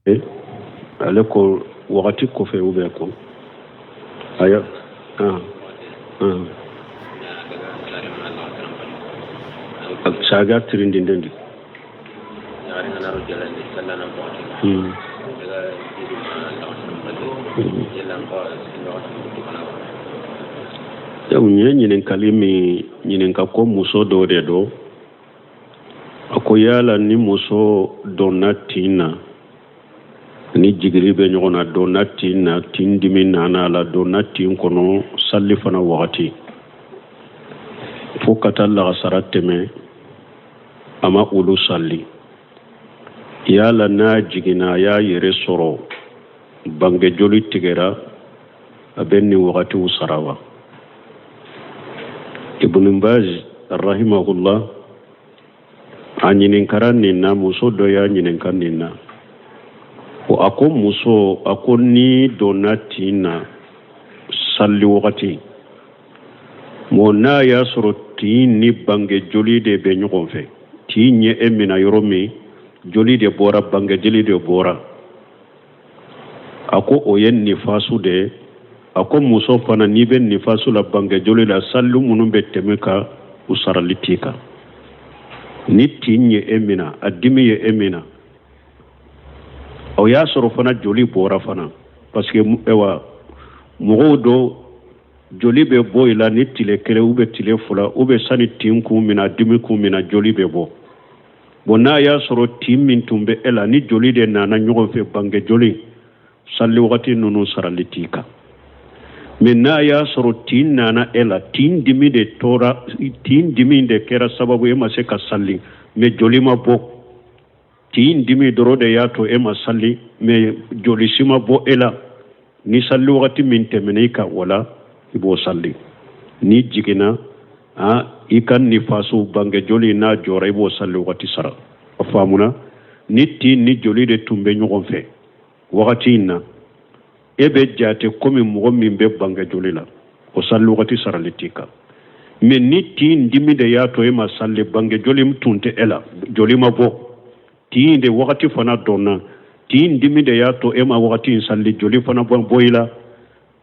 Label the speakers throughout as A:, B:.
A: Ale ko wagati kɔfɛ u bɛ ko aya saga tirindindendi. U ye ɲininkali min ɲininka ko muso dɔ de don, a ko yala ni muso donna tin na, ni jigili bɛ ɲɔgɔn na, donna tin na, tin dimi nana a la, donna tin kɔnɔ salifana wagati fo ka taa lagasara tɛmɛ, a ma olu sali, yala n'a jiginna, a y'a yɛrɛ sɔrɔ bange joli tigɛra, a bɛ nin wagatiw sara wa? Ibn Baz rahimahullah a ɲininkara nin na, muso dɔ y'a ɲininka nin na. O a ko muso, a ko n'i donna tin na sali wagati mɔ, n'a y'a sɔrɔ tin ni bange joli de bɛ ɲɔgɔn fɛ, tin ye e mina yɔrɔ min, joli de bɔra, bange joli de bɔra, a ko o ye nifasu de ye. A ko muso fana, n'i bɛ nifasu la, bange joli la, sali minnu bɛ tɛmɛ ka u sarali t'i kan. Ni tin ye e mina, a dimi ye e mina, o y'a sɔrɔ fana joli bɔra fana, parce que ewa mɔgɔw dɔ joli bɛ bɔ i la ni tile kelen u bɛ tile 2 u bɛ sani tin kun mina, dimi kun mina, joli bɛ bɔ. Bon, n'a y'a sɔrɔ tin min tun bɛ e la ni joli de nana ɲɔgɔn fɛ, bange joli, sali wagati ninnu sarali t'i kan. Mais n'a y'a sɔrɔ tin nana e la, tin dimi de tora, tin dimi de kɛra sababu e ma se ka sali, mais joli ma bɔ, tin dimi dɔrɔn de y'a to e ma sali, mais joli si ma bɔ e la, ni sali wagati min tɛmɛna i kan, wala i b'o sali. N'i jiginna, i ka nifasu bange joli n'a jɔra, i b'o sali wagati sara. A faamuna? Ni tin ni joli de tun bɛ ɲɔgɔn fɛ wagati in na, e bɛ jate komi mɔgɔ min bɛ bange joli la, o sali wagati sarali t'i kan. Mais ni tin dimi de y'a to e ma sali, bange joli tun tɛ e la, joli ma bɔ, tin de wagati fana dɔnna, tin dimi de y'a to e ma wagati in sali, joli fana bɔ i la,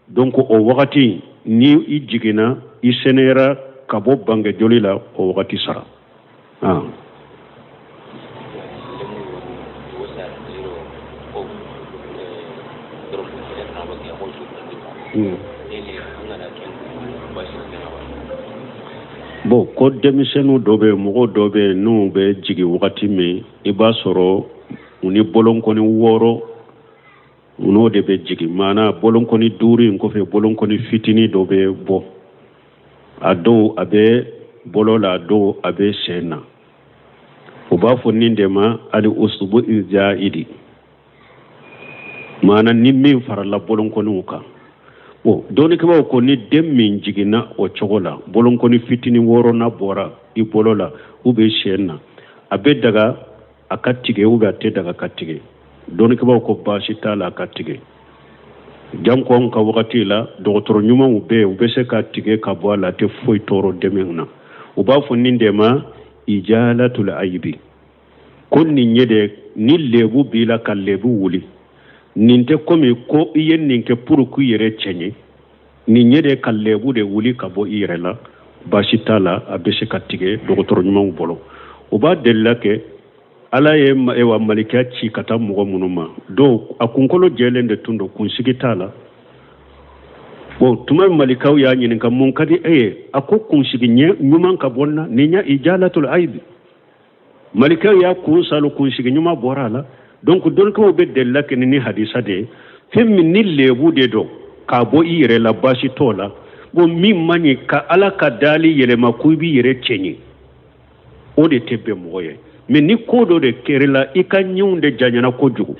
A: donc o wagati ni i jiginna, i sɛnɛyara ka bɔ bange joli la, o wagati sara. Bon, ko denmisɛnninw dɔ bɛ yen, mɔgɔw dɔ bɛ yen, n'u bɛ jigin wagati min, i b'a sɔrɔ u ni bolonkɔni 6 u n'o de bɛ jigin. Maana bolonkɔni 5 in kɔfɛ, bolonkɔni fitinin dɔ bɛ bɔ, a dɔw a bɛ bolo la, a dɔw a bɛ sen na. U b'a fɔ nin de ma ali usubu zaidi, maana ni min farala bolonkɔniw kan. Bon, dɔnnikɛbaaw ko ni den min jiginna o cogo la, bolonkɔni fitinin 6nan bɔra i bolo la ou bien sen na, a bɛ daga a ka tigɛ ou bien a tɛ daga ka tigɛ? Dɔnnikɛbaaw ko baasi t'a la a ka tigɛ. Janko anw ka wagati la, dɔgɔtɔrɔ ɲumanw bɛ yen, u bɛ se ka tigɛ ka bɔ a la, a tɛ foyi tɔɔrɔ dɛmɛ na. U b'a fɔ nin de ma ijalatul ayibi, ko nin ye de ni lebu b'i la ka lebu wuli. Nin tɛ komi ko i ye nin kɛ pour k'i yɛrɛ cɛɲɛ, nin ye de ka lebu de wuli ka bɔ i yɛrɛ la. Baasi t'a la, a bɛ se ka tigɛ dɔgɔtɔrɔ ɲumanw bolo. U b'a delila kɛ ala ye ewa malikiya ci ka taa mɔgɔ minnu ma, dɔw a kunkolo jɛlen de tun don, kunsigi t'a la. Bon, tuma malikaw y'a ɲininka mun ka di e ye, a ko kunsigi ɲuman ka bɔ n na, nin ya ijalatul ayibi. Malikaw y'a kun salo, kunsigi ɲuman bɔra a la. Donc dɔnnikɛbaaw bɛ delila kɛ ni hadisa de ye, fɛn min ni lebu de don k'a bɔ i yɛrɛ la, baasi t'o la. Bon, min man ɲi ka ala ka dali yɛlɛma ko i b'i yɛrɛ cɛɲi, o de tɛ bɛn mɔgɔ ye. Mais ni ko dɔ de kɛra la, i ka ɲinw de janyana kojugu,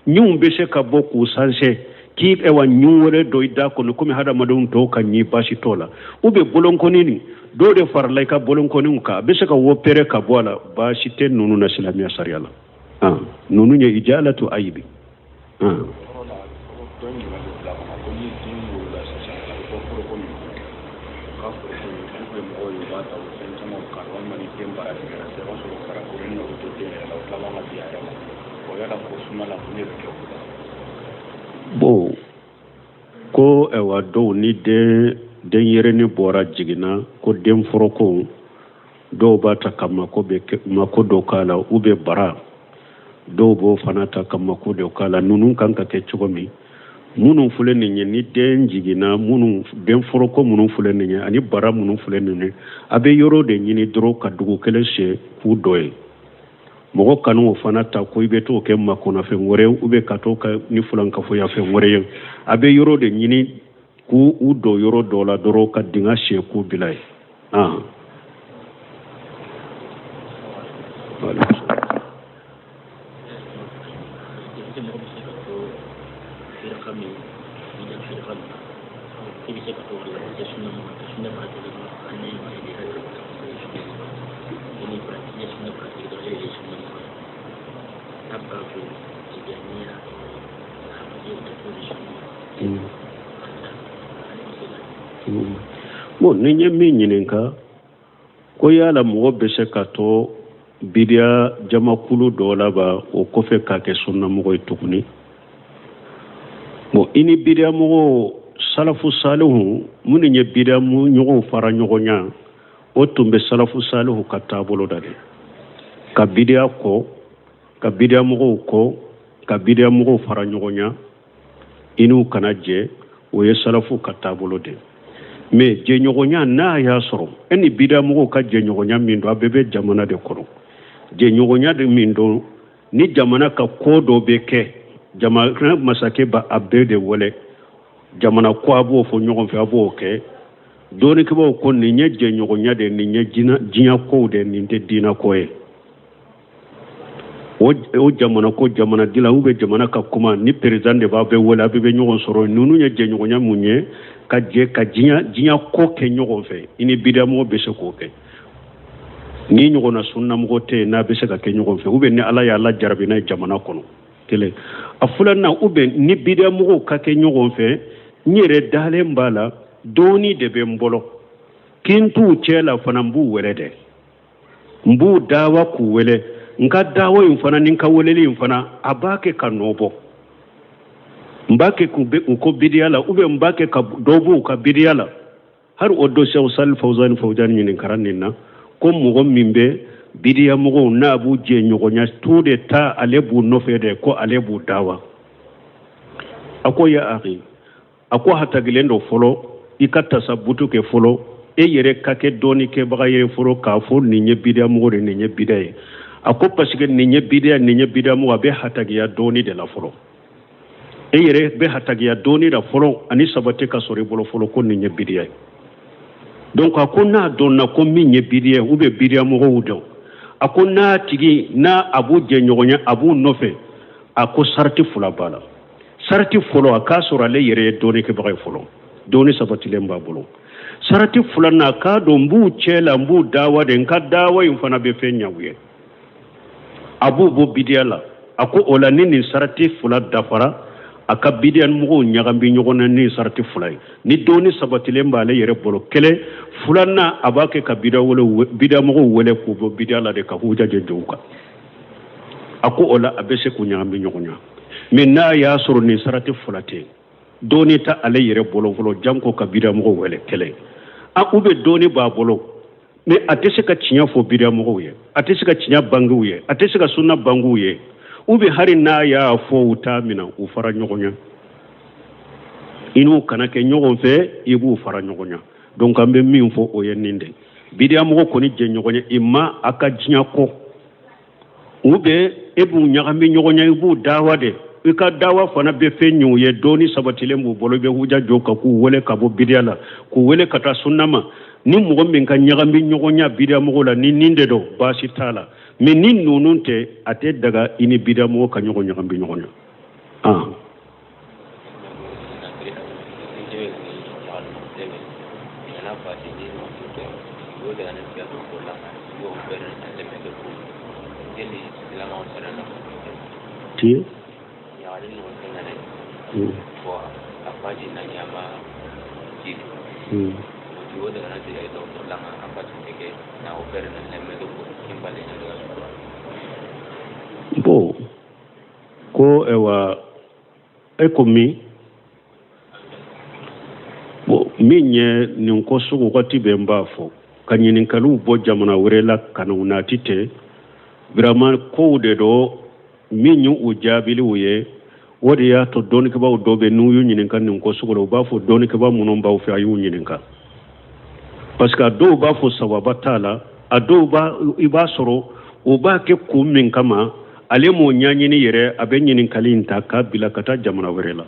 A: ɲinw bɛ se ka bɔ k'u sansɛ k'i ewa ɲin wɛrɛ dɔ i da kɔnɔ komi hadamadenw tɔw ka ɲin, baasi t'o la. U bɛ bolonkɔni nin dɔw de farala i ka bolonkɔniw kan, a bɛ se ka wopere ka bɔ a la, baasi tɛ ninnu na silamɛya sariya la. Ninnu ye ijalatu ayibi. Bon, ko ɛwa dɔw ni den denyɛrɛnin bɔra jiginna, ko den foroko dɔw b'a ta ka mako bɛ mako dɔ k'a la, ou bien bara dɔw b'o fana ta ka mako dɔ k'a la. Ninnu kan ka kɛ cogo min, minnu filɛ nin ye, ni den jiginna, minnu den foroko minnu filɛ nin ye ani bara minnu filɛ nin ye, a bɛ yɔrɔ de ɲini dɔrɔn ka dugu kelen sen k'u dɔ ye. Mɔgɔ kan'o fana ta ko i bɛ t'o kɛ makɔnɔfɛn wɛrɛ ye, ou bien ka t'o kɛ ni fulankafoya fɛn wɛrɛ ye. A bɛ yɔrɔ de ɲini k'u u don yɔrɔ dɔ la dɔrɔn ka dingɛ sen k'u bila yen. Voilà. Bon, ni n ye min ɲininka ko yala mɔgɔ bɛ se ka to bidiya jamakulu dɔ la ba, o kɔfɛ k'a kɛ sunnamɔgɔ ye tuguni? Bon, i ni bidiya mɔgɔw, salafu salihu minnu ye bidiya ɲɔgɔnw fara ɲɔgɔn ɲa, o tun bɛ salafu salihu ka taabolo da de, ka bidiya kɔ, ka bidiya mɔgɔw kɔ, ka bidiya mɔgɔw fara ɲɔgɔn ɲa, i n'u kana jɛ. O ye salafu ka taabolo de. Mais jɛɲɔgɔnya, n'a y'a sɔrɔ e ni bidiya mɔgɔw ka jɛɲɔgɔnya min don, a bɛɛ bɛ jamana de kɔnɔ, jɛɲɔgɔnya de min don, ni jamana ka ko dɔ bɛ kɛ, jamana masakɛ ba a bɛɛ de wele, jamana ko a b'o fɔ ɲɔgɔn fɛ, a b'o kɛ. Dɔnnikɛbaaw ko nin ye jɛɲɔgɔnya de, nin ye diɲɛ kow de, nin tɛ diinɛ ko ye. O jamana ko, jamana dilan ou bien jamana ka kuma, ni président de b'a bɛɛ wele, a bɛɛ bɛ ɲɔgɔn sɔrɔ. Ninnu ye jɛɲɔgɔnya mun ye, ka jɛ ka diɲɛ ko kɛ ɲɔgɔn fɛ, i ni bidiyamɔgɔ bɛ se k'o kɛ. Ni ɲɔgɔnna sunnamɔgɔ tɛ yen n'a bɛ se ka kɛ ɲɔgɔn fɛ, ou bien ni Ala y'a lajarabi n'a ye jamana kɔnɔ, kelen. A filanan, ou bien ni bidiyamɔgɔw ka kɛ ɲɔgɔn fɛ, n yɛrɛ dalen b'a la, dɔɔni de bɛ n bolo, k'i n t'u cɛ la fana, n b'u wele dɛ, n b'u dawa k'u wele. N ka dawa in fana ni n ka weleli in fana, a b'a kɛ ka nɔ bɔ, n b'a kɛ k'u u ko bidiya la, ou bien n b'a kɛ ka dɔ b'u ka bidiya la. Hali o don Sɛku Sali Fawuzani Fawuzani ɲininkara nin na, ko mɔgɔ min bɛ bidiya mɔgɔw n'a b'u jɛ ɲɔgɔnya tu de ta, ale b'u nɔfɛ dɛ, ko ale b'u dawa. A ko ya akhi, a ko hatagilen don fɔlɔ, i ka tasabutu kɛ fɔlɔ, e yɛrɛ ka kɛ dɔɔni kɛbaga ye fɔlɔ, k'a fɔ nin ye bidiya mɔgɔ de, nin ye bidiya ye. A ko parce que nin ye bidiya, nin ye bidiya mɔgɔ, a bɛ hatagiya dɔɔni de la fɔlɔ. E yɛrɛ bɛ hatagiya dɔɔni la fɔlɔ, ani sabati ka sɔrɔ i bolo fɔlɔ ko nin ye bidiya ye. Donc a ko n'a dɔnna ko min ye bidiya ye, ou bien bidiya mɔgɔw dɔn, a ko n'a tigi n'a a b'u jɛ ɲɔgɔn ye, a b'u nɔfɛ, a ko sarati fila b'a la. Sarati fɔlɔ, a k'a sɔrɔ ale yɛrɛ ye dɔɔni kɛbaga ye fɔlɔ, dɔɔni sabatilen b'a bolo. Sarati filanan, a k'a dɔn n b'u cɛ la, n b'u dawa de, n ka dawa in fana bɛ fɛn ɲɛ u ye, a b'u bɔ bidiya la. A ko o la ni nin sarati fila dafara, a ka bidiya mɔgɔw ɲagami ɲɔgɔn na ni sarati fila ye, ni dɔɔni sabatilen b'ale yɛrɛ bolo, kelen. Filanan, a b'a kɛ ka bidiya mɔgɔw wele k'u bɔ bidiya la de, ka huja jɛ u kan. A ko o la a bɛ se k'u ɲagami ɲɔgɔn na. Mais n'a y'a sɔrɔ nin sarati fila tɛ, dɔɔni tɛ ale yɛrɛ bolo fɔlɔ, janko ka bidiya mɔgɔw wele, kelen. A ou bien dɔɔni b'a bolo, mais a tɛ se ka tiɲɛ fɔ bidiya mɔgɔw ye, a tɛ se ka tiɲɛ bangew ye, a tɛ se ka sunna bangew ye, ou bien hali n'a y'a fɔ u t'a minɛ, u fara ɲɔgɔn ɲɛ. I n'u kana kɛ ɲɔgɔn fɛ, i b'u fara ɲɔgɔn ɲɛ. Donc an bɛ min fɔ o ye nin de, bidiya mɔgɔ kɔni jɛ ɲɔgɔn ye, i ma a ka diɲɛ kɔ, ou bien e b'u ɲagami ɲɔgɔn ɲɛ, i b'u dawa de, i ka dawa fana bɛ fɛn ɲɛ u ye, dɔɔni sabatilen b'u bolo, i bɛ huja jɔ ka k'u wele ka bɔ bidiya la, k'u wele ka taa sunna ma. Ni mɔgɔ min ka ɲagami ɲɔgɔn ɲɛ bidiya mɔgɔw la, ni nin de don, baasi t'a la. Mais ni ninnu tɛ, a tɛ daga i ni bidiya mɔgɔ ka ɲɔgɔn ɲagami ɲɔgɔn ɲɛ. Tiɲɛ. Bon, Ko ayiwa, e ko min bon, min ye nin ko sugu, wagati bɛ n b'a fɔ ka ɲininkaliw bɔ jamana wɛrɛ la ka na u nati tɛ, vraiment kow de don min ye u jaabiliw ye. O de y'a to dɔnnikɛbaaw dɔ bɛ, n'u y'u ɲininka nin ko sugu la, u b'a fɔ dɔnnikɛbaa minnu b'aw fɛ, a y'u ɲininka, parce que a dɔw b'a fɔ sawaba t'a la, a dɔw b'a, i b'a sɔrɔ u b'a kɛ kun min kama, ale m'o ɲɛɲini yɛrɛ, a bɛ ɲininkali in ta k'a bila ka taa jamana wɛrɛ la.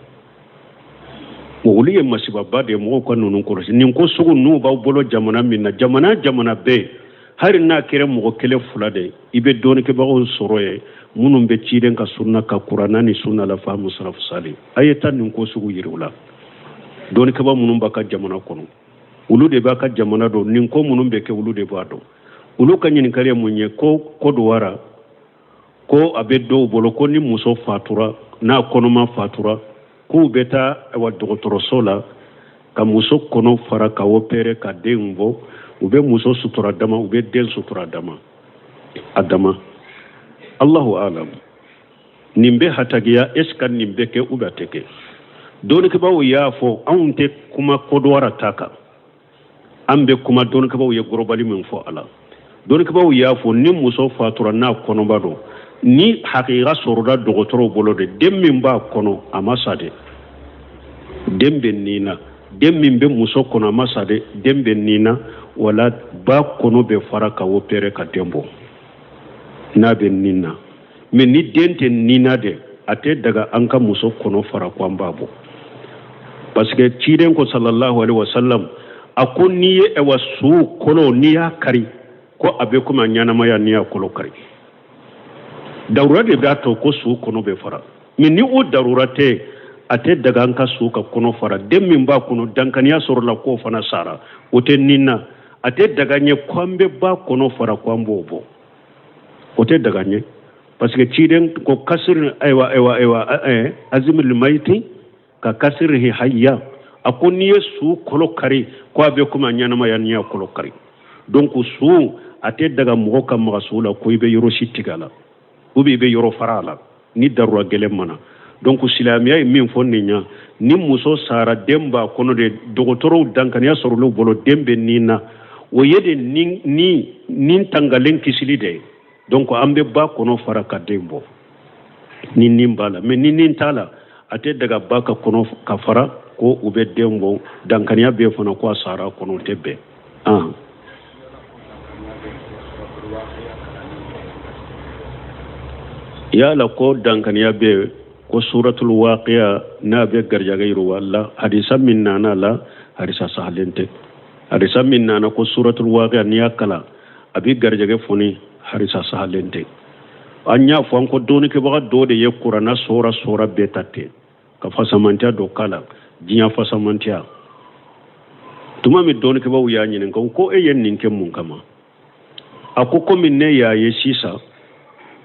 A: Olu ye masibaba de ye. Mɔgɔw ka ninnu kɔlɔsi, nin ko sugu n'u b'aw bolo jamana min na, jamana jamana bɛɛ, hali n'a kɛra mɔgɔ kelen fila de, i bɛ dɔnnikɛbagaw sɔrɔ yen minnu bɛ ciden ka sunna ka kuranna ni sunna la faamu salafu sali. A ye taa nin ko sugu yiri u la. Dɔnnikɛbaa minnu b'a ka jamana kɔnɔ, olu de b'a ka jamana dɔn. Nin ko minnu bɛ kɛ, olu de b'a dɔn. Olu ka ɲininkali ye mun ye? Ko Kɔdiwara, ko a bɛ dɔw bolo ko ni muso fatura, n'a kɔnɔma fatura, k'u bɛ taa awa dɔgɔtɔrɔso la ka muso kɔnɔ fara ka opere ka den bɔ. U bɛ muso sutura dama, u bɛ den sutura dama, a dama. Allahu alam, nin bɛ hatagiya, est ce que nin bɛ kɛ ou bien a tɛ kɛ? Dɔnnikɛbaaw y'a fɔ, anw tɛ kuma Kɔdiwara ta kan, an bɛ kuma dɔnnikɛbaaw ye gɔrɔbali min fɔ a la. Dɔnnikɛbaaw y'a fɔ, ni muso fatura n'a kɔnɔba don, ni hakika sɔrɔla dɔgɔtɔrɔw bolo de, den min b'a kɔnɔ, a ma sa de, den bɛ nin na. Den min bɛ muso kɔnɔ, a ma sa de, den bɛ nin na. Wala ba kɔnɔ bɛ fara ka opere ka den bɔ n'a bɛ nin na. Mais ni den tɛ nin na de, a tɛ daga an ka muso kɔnɔ fara ko an b'a bɔ, parce que ciden ko sallallahu alaihi wasallam, a ko n'i ye ɛwa su kolo, n'i y'a kari, ko a bɛ komi a ɲɛnamaya. N'i y'a kolo kari, darura de b'a to ko su kɔnɔ bɛ fara. Mais ni o darura tɛ, a tɛ daga an ka su ka kɔnɔ fara. Den min b'a kɔnɔ, dankaniya sɔrɔla k'o fana sara, o tɛ nin na, a tɛ daga ɲɛ ko an bɛ ba kɔnɔ fara ko an b'o bɔ. O tɛ daga ɲɛ, parce que ciden ko kasiri, ayiwa ayiwa ayiwa, azimil mayiti ka kasirihi hayya. A ko n'i ye su kolo kari, ko a bɛ komi a ɲɛnamaya n'i y'a kolo kari. Donc su, a tɛ daga mɔgɔ ka maga su la ko i bɛ yɔrɔ si tigɛ a la ou bien i bɛ yɔrɔ fara a la ni darura gɛlɛn mana. Donc silamɛya ye min fɔ nin ɲa, ni muso sara, den b'a kɔnɔ de, dɔgɔtɔrɔw dankaniya sɔrɔla u bolo, den bɛ nin na, o ye de ni ni ni tangalen kisili de ye. Donc an bɛ ba kɔnɔ fara ka den bɔ ni nin b'a la. Mais ni nin t'a la, a tɛ daga ba ka kɔnɔ ka fara ko u bɛ den bɔ. Dankaniya bɛ fana ko a sara kɔnɔ, tɛ bɛn. Yala ko dankaniya bɛ ko suratul waqiya n'a bɛ garijɛgɛ yiriwa la? Hadisa min nana la, hadisa sahalen tɛ. Hadisa min nana ko suratul waqiya n'i y'a kalan a bɛ garijɛgɛ foni, hadisa sahalen tɛ. An y'a fɔ an ko dɔnnikɛbaga dɔ de ye kuranna sora sora bɛɛ ta ten ka fasamantiya dɔ k'a la, diɲɛ fasamantiya. Tuma min dɔnnikɛbaaw y'a ɲininka ko e ye nin kɛ mun kama, a ko komi ne y'a ye sisan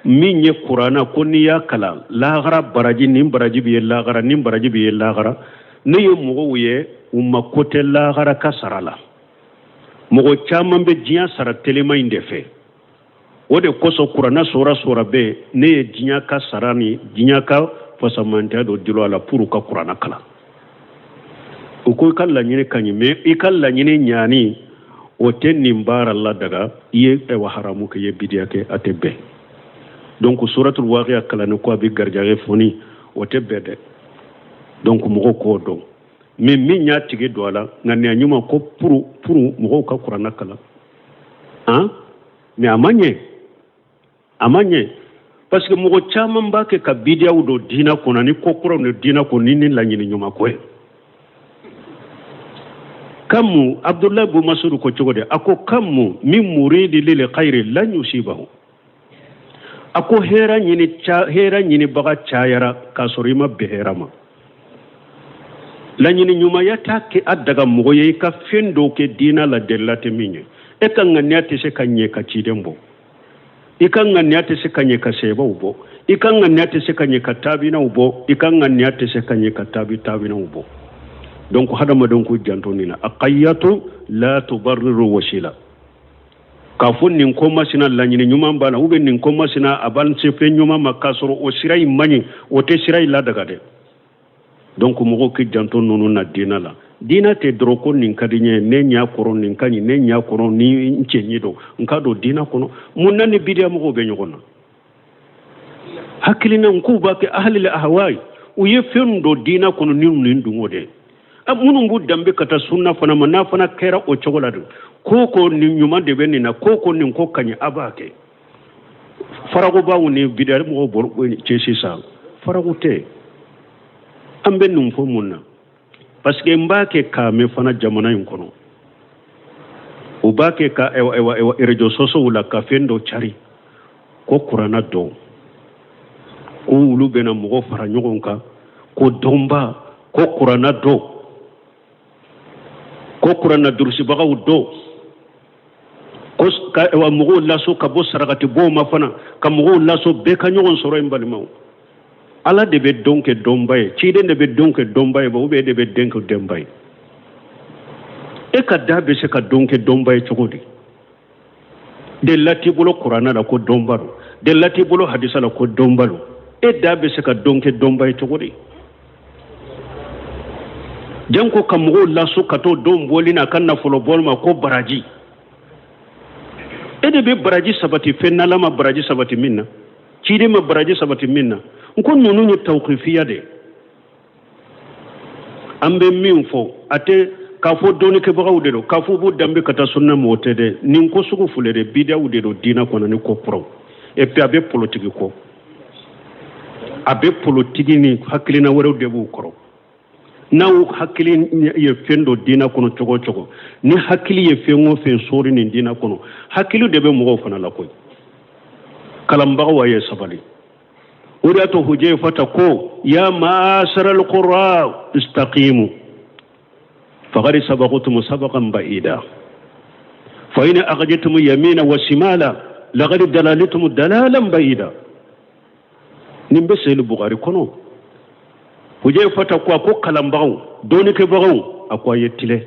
A: min ye kuranna ko n'i y'a kalan lahara baraji, nin baraji bɛ ye lahara, nin baraji bɛ ye lahara, ne ye mɔgɔw ye u ma ko tɛ lahara ka sara la. Mɔgɔ caman bɛ diɲɛ sara telima in de fɛ. O de kosɔn kuranna sora sora bɛɛ, ne ye diɲɛ ka sara ni diɲɛ ka fasamantiya dɔ dilo a la pour ka kuranna kalan. U ko i ka laɲini ka ɲi, mais i ka laɲini ɲaani o tɛ nin baara la daga. I ye ɛwa haramu kɛ, i ye bidiya kɛ, a tɛ bɛn. Donc suratul waqiya kalanni ko a bɛ garijɛgɛ foni, o tɛ bɛn dɛ. Donc mɔgɔw k'o dɔn. Mais min y'a tigi don a la, ŋaniya ɲuman ko pour mɔgɔw ka kuranna kalan, han, mais a ma ɲɛ, a ma ɲɛ, parce que mɔgɔ caman b'a kɛ ka bidiyaw don diinɛ kɔnɔ ni ko kuraw ni diinɛ kɔnɔ ni laɲini ɲuman ko ye. Kamu Abdulayi bu Masudu ko cogo di? A ko kamu min muridi lil khayri lan yusibahu. A ko hɛrɛ ɲini ca, hɛrɛ ɲinibaga cayara k'a sɔrɔ i ma bɛn hɛrɛ ma. Laɲini ɲumanya t'a kɛ a daga mɔgɔ ye i ka fɛn dɔw kɛ diinɛ la delila tɛ min ye. E ka ŋaniya tɛ se ka ɲɛ ka ciden bɔ, i ka ŋaniya tɛ se ka ɲɛ ka sɛbɛw bɔ, i ka ŋaniya tɛ se ka ɲɛ ka taabinaw bɔ, i ka ŋaniya tɛ se ka ɲɛ ka taabi taabinaw bɔ. Donc hadamadenw k'u janto nin na. Aqayyatu la tubarriru wasila. K'a fɔ nin ko masina laɲini ɲuman b'a la ou bien nin ko masina a b'an se fɛn ɲuman ma, k'a sɔrɔ o sira in man ɲi, o tɛ sira in ladaga dɛ. Donc mɔgɔw k'i janto ninnu na diina la. Diina tɛ dɔrɔn ko nin ka di n ye, ne ɲɛ kɔrɔ nin ka ɲi, ne ɲɛ kɔrɔ ni n cɛɲi don, n ka don diina kɔnɔ. Mun na ni bidiya mɔgɔw bɛ ɲɔgɔn na? Hakilina k'u b'a kɛ ahalil ahawai, u ye fɛn don diina kɔnɔ ni nin dungo de. Minnu b'u danbe ka taa sunna fana ma, n'a fana kɛra o cogo la dun, ko nin ɲuman de bɛ nin na, ko nin ko ka ɲi, a b'a kɛ. Farakobaw ni bidiya mɔgɔw bɔ cɛ sisan, farako tɛ. An bɛ nin fɔ mun na? Parce que n b'a kɛ k'a mɛn fana jamana in kɔnɔ, u b'a kɛ ka réseaux sociaux la ka fɛn dɔ cari ko kuranna dɔn, ko olu bɛna mɔgɔ fara ɲɔgɔn kan, ko dɔnba, ko kuranna dɔn, ko kuranna durusibagaw dɔn, ko ka mɔgɔw laso ka bɔ sarakati bɔw ma fana, ka mɔgɔw laso bɛɛ ka ɲɔgɔn sɔrɔ yen. Balimaw, Ala de bɛ dɔn kɛ dɔnba ye, ciden de bɛ dɔn kɛ dɔnba ye, ou bien e de bɛ den kɛ dɔnba ye? E ka da bɛ se ka dɔn kɛ dɔnba ye cogo di? Delila t'i bolo kuranna la ko dɔnba don, delila t'i bolo hadisa la ko dɔnba don. E da bɛ se ka dɔn kɛ dɔnba ye cogo di? Janko ka mɔgɔw laso ka t'o dɔn bɔli n'a ka nafolo bɔli ma ko baraji. E de bɛ baraji sabati fɛn n'Ala ma baraji sabati min na, ciden ma baraji sabati min na. N ko ninnu ye tawukifiya de ye. An bɛ min fɔ, a tɛ k'a fɔ dɔnnikɛbagaw de don, k'a fɔ u b'u danbe ka taa sunna ma, o tɛ dɛ. Nin ko sugu filɛ dɛ, bidaw de don diinɛ kɔnɔ ni ko kuraw. Et puis a bɛ politiki kɔ, a bɛ politiki ni hakilina wɛrɛw de b'u kɔrɔ. N'aw hakili ye fɛn dɔ diinɛ kɔnɔ cogo o cogo, ni hakili ye fɛn o fɛn sɔri nin diinɛ kɔnɔ, hakili de bɛ mɔgɔw fana la koyi. Kalanbagaw, a ye sabali. O de y'a to Hujayfata ko ya ma'ashara al-qurra istaqimu faqad sabaqtum sabaqan ba'ida fa in akhadtum yamina wa shimala laqad dalaltum dalalan ba'ida. Nin bɛ Sahih Bukhari kɔnɔ. Hujayfata ko, a ko kalanbagaw, dɔnnikɛbagaw, a ko a ye tile.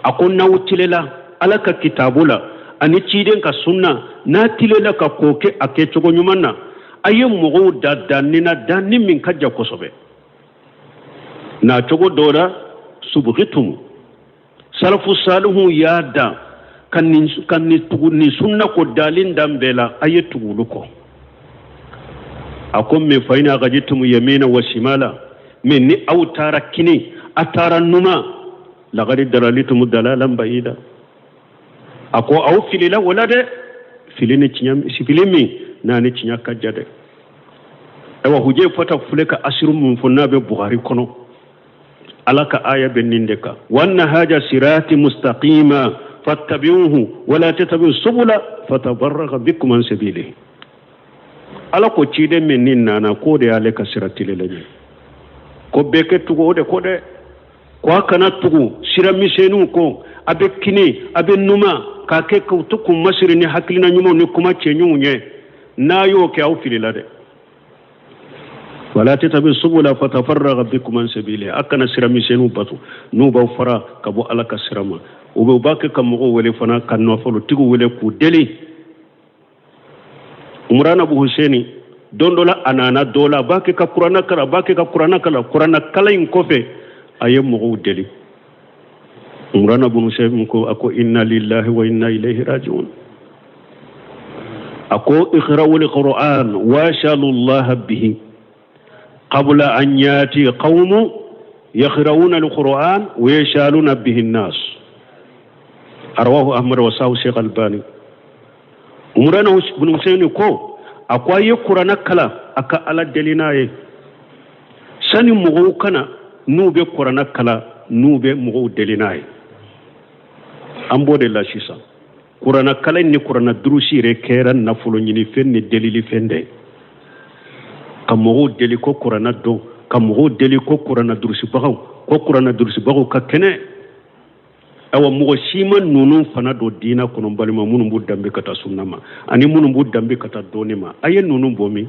A: A ko n'aw tilela Ala ka kitabu la ani ciden ka sunna, n'a tilela ka ko kɛ a kɛcogo ɲuman na, a ye mɔgɔw da danni na, danni min ka jan kosɛbɛ. Na cogo dɔ la, subukitum salafu salihu y'a dan ka nin ka nin tugu nin sunna ko dalen dan bɛɛ la, a ye tugu olu kɔ. A ko mais fa in akhadtum yamina wa shimala, mais ni aw taara kini, a taara numa, laqad dalalitum dalalan ba'ida. A ko aw filila o la dɛ, fili ni tiɲɛ, fili min n'a ni tiɲɛ ka jan dɛ. Ayiwa, Hujayfata filɛ ka asiru min fɔ, n'a bɛ Buhari kɔnɔ, Ala ka aya bɛ nin de kan: wa anna haja sirati mustaqima fattabi'uhu wala tattabi'u subula fatafarraqa bikum an sabili. Ala ko ciden min ni nana, k'o de y'ale ka sira tilelen ye, ko bɛɛ kɛ tugu o de kɔ dɛ, ko a kana tugu sira misɛnninw kɔ, a bɛ kini, a bɛ numa, k'a kɛ k'u to k'u masiri ni hakilina ɲumanw ni kuma cɛɲumanw ye. N'a y'o kɛ, aw filila dɛ. Wala tatabi subula fatafarraqa bikum an sabili. A kana sira misɛnninw bato, n'u b'aw fara ka bɔ Ala ka sira ma. U bɛ u b'a kɛ ka mɔgɔw wele fana, ka nafolotigiw wele k'u deli. Umurana bu Huseni, don dɔ la a nana dɔ la, a b'a kɛ ka kuranna kalan, a b'a kɛ ka kuranna kalan. Kuranna kalan in kɔfɛ, a ye mɔgɔw deli. Umurana bu Huseni ko, a ko inna lillahi wa inna ilayhi rajiun. A ko iqra'ul qur'an washalu llaha bihi qabla an yati qawmu yaqra'una al-qur'an wa yashaluna bihi an-nas. Rawahu Ahmad wa sahu Sheikh Albani. Umurana bin Hussein ko, a ko a ye kuranna kalan, a ka Ala deli n'a ye, sani mɔgɔw ka na n'u bɛ kuranna kalan, n'u bɛ mɔgɔw deli n'a ye. An b'o de la sisan. Kuranna kalan ni kuranna durusi yɛrɛ kɛra nafolo ɲini fɛn ni delili fɛn de ye, ka mɔgɔw deli ko kuranna dɔn, ka mɔgɔw deli ko kuranna durusibagaw, ko kuranna durusibagaw ka kɛnɛ. Awa, mɔgɔ si ma ninnu fana don diinɛ kɔnɔ. Balima minnu b'u danbe ka taa sunna ma ani minnu b'u danbe ka taa dɔnni ma, a ye ninnu bɔ min?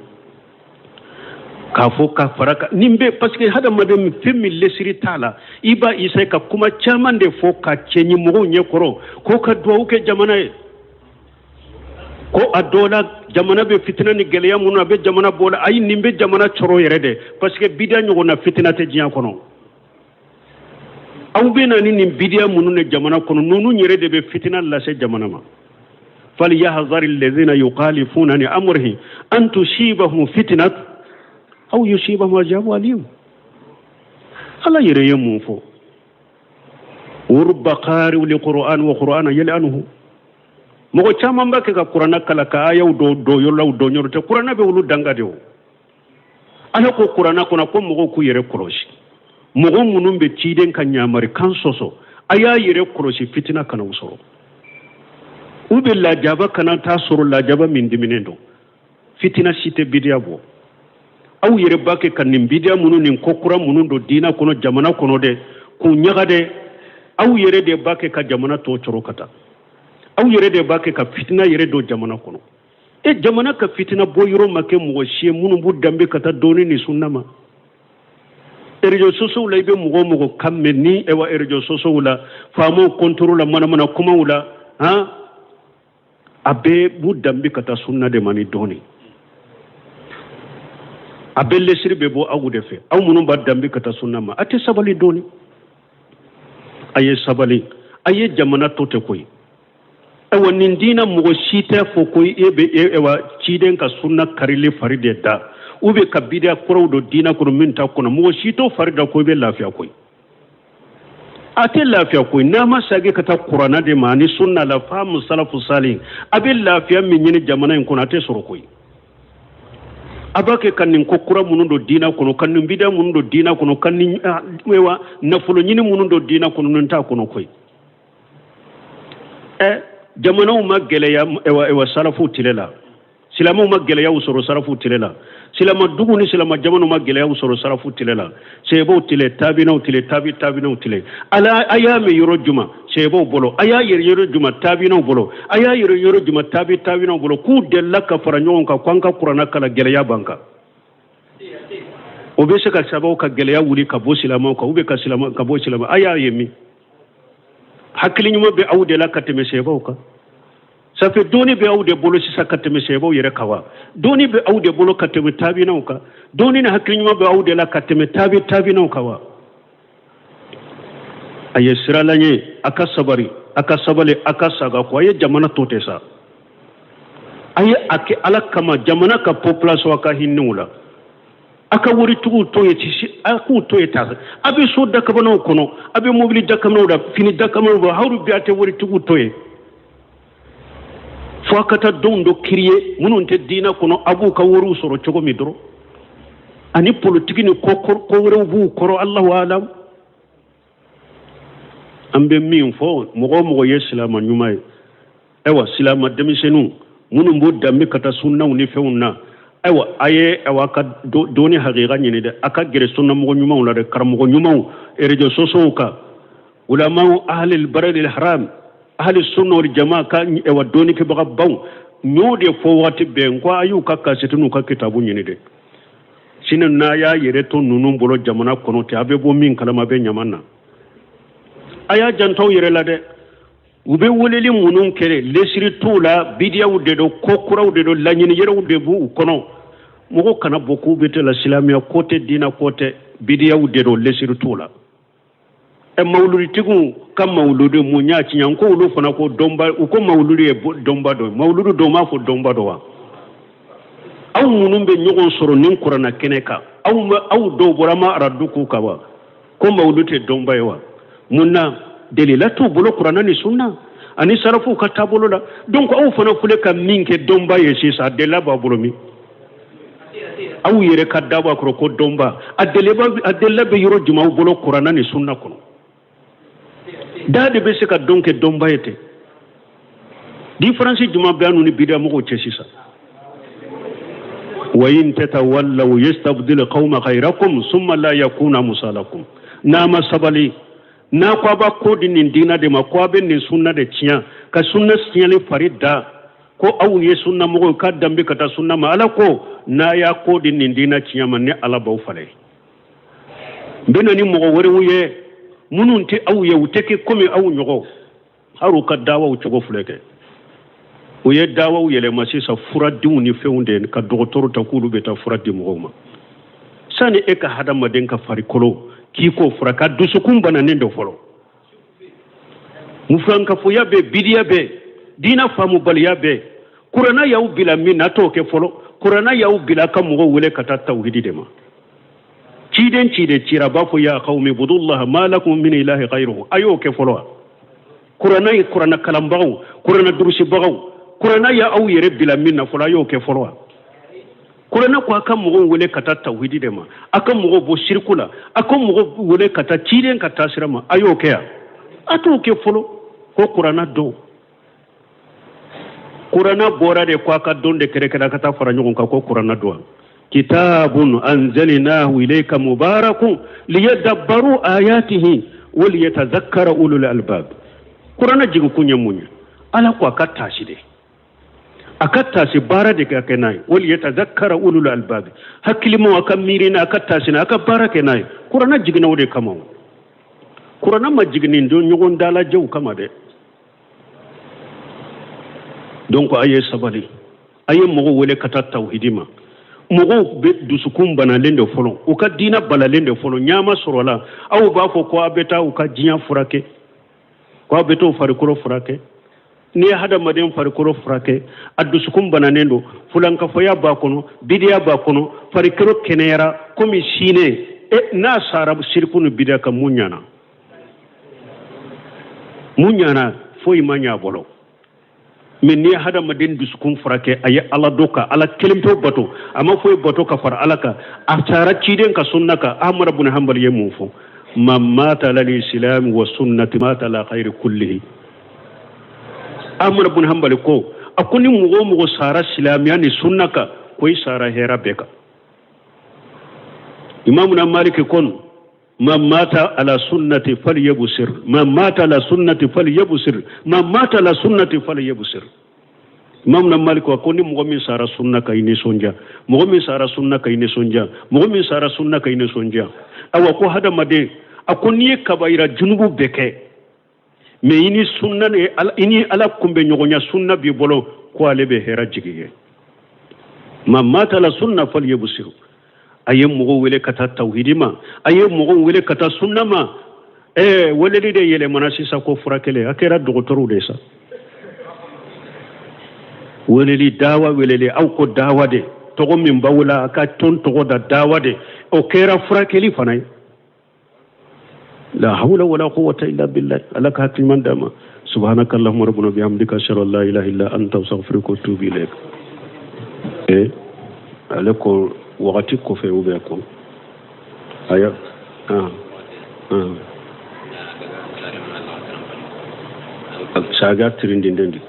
A: K'a fɔ ka fara kan nin bɛ, parce que hadamaden fɛn min lesiri t'a la, i b'a essayer ka kuma caman de fɔ ka cɛɲi mɔgɔw ɲɛkɔrɔ ko ka duwawu kɛ jamana ye, ko a dɔ la jamana bɛ fitina ni gɛlɛya minnu, a bɛ jamana bɔ la. Ayi, nin bɛ jamana cɔrɔ yɛrɛ de, parce que bidiya ɲɔgɔnna fitina tɛ diɲɛ kɔnɔ. Aw bɛ na ni nin bidiya minnu de jamana kɔnɔ, ninnu yɛrɛ de bɛ fitina lase jamana ma. Falyahzari alladhina yukhalifuna an amrihi an tusibahum fitnat aw yusibahum azabu alim. Ala yɛrɛ ye mun fɔ? Wa rubba qari'in li qur'an wa qur'ana yal'anuhu. Mɔgɔ caman b'a kɛ ka kuranna kalan ka ayaw dɔ dɔ yɔrɔ la, dɔ yɔrɔ tɛ. Kuranna bɛ olu danga de. O Ala ko kuranna kɔnɔ ko mɔgɔw k'u yɛrɛ kɔlɔsi, mɔgɔ minnu bɛ ciden ka ɲamarikan sɔsɔ, a y'a yɛrɛ kɔlɔsi, fitina kana u sɔrɔ, u bɛ lajaba kana taa sɔrɔ, lajaba min diminen don. Fitina si tɛ bidiya bɔ. Aw yɛrɛ b'a kɛ ka nin bidiya minnu, nin ko kura minnu don diina kɔnɔ, jamana kɔnɔ dɛ, k'u ɲaga dɛ. Aw yɛrɛ de b'a kɛ ka jamana tɔ cɔrɔ ka taa. Aw yɛrɛ de b'a kɛ ka fitina yɛrɛ don jamana kɔnɔ. E jamana ka fitina bɔ yɔrɔ ma kɛ mɔgɔ si ye minnu b'u danbe ka taa dɔɔni ni sunna ma. Réseaux sociaux la, i bɛ mɔgɔ o mɔgɔ kan mɛn ni ɛwa réseaux sociaux la, faamaw contre la, manamana kumaw la, han, a bɛɛ b'u danbe ka taa sunna de ma ni dɔɔni. A bɛɛ lesiri bɛ bɔ aw de fɛ, aw minnu b'a danbe ka taa sunna ma. A tɛ sabali dɔɔni? A ye sabali, a ye jamana to tɛ koyi. Ayiwa, nin diina, mɔgɔ si tɛ fɔ ko e bɛ ayiwa ciden ka sunna karili fari de da, u bɛ ka bidiya kuraw don diina kɔnɔ min t'a kɔnɔ. Mɔgɔ si t'o fari da ko i bɛ lafiya koyi. A tɛ lafiya koyi n'a ma sagi ka taa kuranna de ma ani sunna la, faamu salafu sali. A bɛ lafiya min ɲini jamana in kɔnɔ, a tɛ sɔrɔ koyi. A b'a kɛ ka nin ko kura minnu don diina kɔnɔ, ka nin bidiya minnu don diina kɔnɔ, ka nin ayiwa nafolo ɲini minnu don diina kɔnɔ, nin t'a kɔnɔ koyi. Ɛ, jamanaw ma gɛlɛya ayiwa salafu tile la, silamɛw ma gɛlɛyaw sɔrɔ salafu tile la, silama dugu ni silama jamanaw ma gɛlɛyaw sɔrɔ salafu tile la, seebaw tile, tabinaw tile, tabi tabinaw tile. Ala, a y'a mɛn yɔrɔ juma seebaw bolo? A y'a yɛrɛ yɔrɔ juma tabinaw bolo? A y'a yɛrɛ yɔrɔ juma tabi tabinaw bolo k'u delila ka fara ɲɔgɔn kan ko an ka kuranna kalan, gɛlɛya b'an kan? O bɛ se ka sababu ka gɛlɛya wuli ka bɔ silamɛw kan, u bɛ ka silamɛ ka bɔ silamɛ. A y'a ye min hakili ɲuman bɛ aw de la ka tɛmɛ seebaw kan. Ça fait dɔɔni bɛ aw de bolo sisan ka tɛmɛ seebaw yɛrɛ kan wa? Dɔɔni bɛ aw de bolo ka tɛmɛ taabinaw kan? Dɔɔni ni hakili ɲuman bɛ aw de la ka tɛmɛ tabi taabinaw kan wa? A ye siralan ye, a ka sabari, a ka sabali, a ka saga ko a ye jamana to tɛ sa. A ye a kɛ Ala kama, jamana ka population, a ka hinɛ u la. A ka waritigiw to yen, a k'u to yen ta. A bɛ so dakabanaw kɔnɔ, a bɛ mobili dakabanaw la, fini dakabanaw la, hali bi a tɛ waritigiw to yen fo a ka taa denw dɔ créer minnu tɛ diinɛ kɔnɔ. A b'u ka wariw sɔrɔ cogo min dɔrɔn, ani politiki ni ko wɛrɛw b'u kɔrɔ, Alahu alam. An bɛ min fɔ, mɔgɔ o mɔgɔ ye silamɛ ɲuman ye, ayiwa silamɛ denmisɛnninw minnu b'u danbe ka taa sunnaw ni fɛnw na, ayiwa a ye ayiwa ka dɔnni hakika ɲini dɛ. A ka gɛrɛ sunnamɔgɔ ɲumanw la dɛ, karamɔgɔ ɲumanw, réseaux sociaux kan, ulamaw ahlil baladil haram, ahli sunna wal jamaa ka ayiwa dɔnnikɛbagabaw. N y'o de fɔ waati bɛɛ, n ko a y'u ka kasɛti n'u ka kitabu ɲini dɛ. Sini n'a y'a yɛrɛ to ninnu bolo jamana kɔnɔ ten, a bɛ bɔ min kalama, a bɛ ɲama na. A y'a janto aw yɛrɛ la dɛ. U bɛ weleli minnu kɛ, lesiri t'u la, bidiyaw de don, ko kuraw de don, laɲini yɛrɛw de b'u kɔnɔ. Mɔgɔ kana bɔ k'u bɛ tɛ la silamɛya ko tɛ, diinɛ ko tɛ, bidiyaw de don, lesiri t'u la. Ɛ, mawuluditigiw ka mawuludu, mun y'a tiɲɛ? Ko olu fana ko dɔnba, u ko mawuludu ye dɔnba dɔ ye. Mawuludu dɔw m'a fɔ dɔnba dɔ wa? Aw minnu bɛ ɲɔgɔn sɔrɔ nin kuranna kɛnɛ kan, aw aw dɔw bɔra ma aradu k'u kan wa, ko mawuludu tɛ dɔnba ye wa? Mun na? Delila t'u bolo kuranna ni sunna ani sarafuw ka taabolo la. Donc aw fana filɛ ka min kɛ dɔnba ye sisan, a delila b'a bolo min? Aw yɛrɛ ka dabɔ a kɔrɔ ko dɔnba, a delila bɛ yɔrɔ jumɛn aw bolo kuranna ni sunna kɔnɔ? Da de bɛ se ka dɔn kɛ dɔnba ye ten. Différence jumɛn bɛ an ni bidiya mɔgɔw cɛ sisan? Wa in tatawallaw yastabdil qawma ghayrakum summa la yakunu amsalakum. N'a ma sabali, n'a ko a b'a ko di nin diina de ma, ko a bɛ nin sunna de tiɲɛ, ka sunna tiɲɛli fari da. Ko aw ye sunnamɔgɔw ka danbe ka taa sunna ma. Ala ko n'a y'a ko di nin diina tiɲɛ ma, ne Ala b'aw falen. N bɛ na ni mɔgɔ wɛrɛw ye minnu tɛ aw ye, u tɛ kɛ komi aw ɲɔgɔn. Hali u ka dawaw cogo filɛ kɛ, u ye dawaw yɛlɛma sisan furadenw ni fɛnw de ka dɔgɔtɔrɔ ta k'olu bɛ taa fura di mɔgɔw ma. Sani e ka hadamaden ka farikolo k'i k'o furakɛ, a dusukun bananen don fɔlɔ. Mufilankafoya bɛ, bidiya bɛ, diina faamubaliya bɛ. Kuranna y'aw bila min na, a t'o kɛ fɔlɔ. Kuranna y'aw bila ka mɔgɔw wele ka taa tawhidi de ma. Ciden ciden cira, a b'a fɔ ya qawmi budullaha ma lakum min ilahi ghayruhu. A y'o kɛ fɔlɔ wa? Kuranna ye, kuranna kalanbagaw, kuranna durusibagaw, kuranna y'aw yɛrɛ bila min na fɔlɔ, a y'o kɛ fɔlɔ wa? Kuranna ko a ka mɔgɔw wele ka taa tawhidi de ma, a ka mɔgɔw bɔ siriku la, a ka mɔgɔw wele ka taa ciden ka taasira ma. A y'o kɛ yan? A t'o kɛ fɔlɔ. Ko kuranna dɔn, kuranna bɔra de ko a ka don de kɛrɛkɛrɛ, a ka taa fara ɲɔgɔn kan ko kuranna dɔn. Kitabun anzalnahu ilayka mubarakun liyadabbaru ayatihi wa liyatadhakkara ulul albab. Kuranna jigikun ye mun ye? Ala ko a ka taasi de, a ka taasi baara de ka kɛ n'a ye. Wa liyatadhakkara ulul albab, hakilimaw a ka miiri n'a, a ka taasi n'a, a ka baara kɛ n'a ye. Kuranna jiginna o de kama. O kuranna ma jigin nin don ɲɔgɔn dalajɛw kama dɛ. Donc a ye sabali, a ye mɔgɔw wele ka taa tawhidi ma. Mɔgɔw bɛ dusukun banalen de fɔlɔ, u ka diina balalen de fɔlɔ, ɲaama sɔrɔla. Aw b'a fɔ ko aw bɛ taa u ka diɲɛ furakɛ, ko aw bɛ t'o farikolo furakɛ. N'i ye hadamaden farikolo furakɛ, a dusukun bananen don, fulankafoya b'a kɔnɔ, bidiya b'a kɔnɔ, farikolo kɛnɛyara komi sinɛ e n'a sara siriku ni bidiya kan, mun ɲana? Mun ɲana? Foyi ma ɲa a bolo. Mais n'i ye hadamaden dusukun furakɛ, a ye Ala dɔn ka Ala kelen pewu bato, a ma foyi bato ka fara Ala kan, a sara ciden ka sunna kan. Ahmad bun Hanbali ye mun fɔ? Man mata ala lislami wa sunnati mata ala khayri kullihi. Ahmad bun Hanbali ko, a ko ni mɔgɔ o mɔgɔ sara silamɛya ni sunna kan, ko i sara hɛrɛ bɛɛ kan. Imamuna Maliki kɔni, man mata ala sunnati falyabsir, man mata ala sunnati falyabsir, man mata ala sunnati falyabsir. Imamuna Malik ko ni mɔgɔ min sara sunna kan, i nisɔndiya. Mɔgɔ min sara sunna kan, i nisɔndiya. Mɔgɔ min sara sunna kan, i nisɔndiya. Awa, ko hadamaden, a ko n'i ye kabayira junubu bɛɛ kɛ, mais i ni sunna ni ala, i ni Ala kunbɛ ɲɔgɔnya sunna b'i bolo, ko ale bɛ hɛrɛ jigi ye. Man mata ala sunna falyabsir. A ye mɔgɔw wele ka taa tawhidi ma, a ye mɔgɔw wele ka taa sunna ma. Weleli de yɛlɛmana sisan ko furakɛli, a kɛra dɔgɔtɔrɔw de sa. Weleli, dawa weleli, aw ko dawa de tɔgɔ min b'aw la, a ka tɔn tɔgɔ da dawa de, o kɛra furakɛli fana ye. La hawla wala quwwata illa billah. Ala ka hakili ɲuman d'an ma. Subhanaka allahumma rabbana bihamdika, ashhadu an la ilaha illa anta, astaghfiruka wa atubu ilayk. Ale ko wagati kɔfɛ u bɛ ko aya ah ah saga tirindindendi.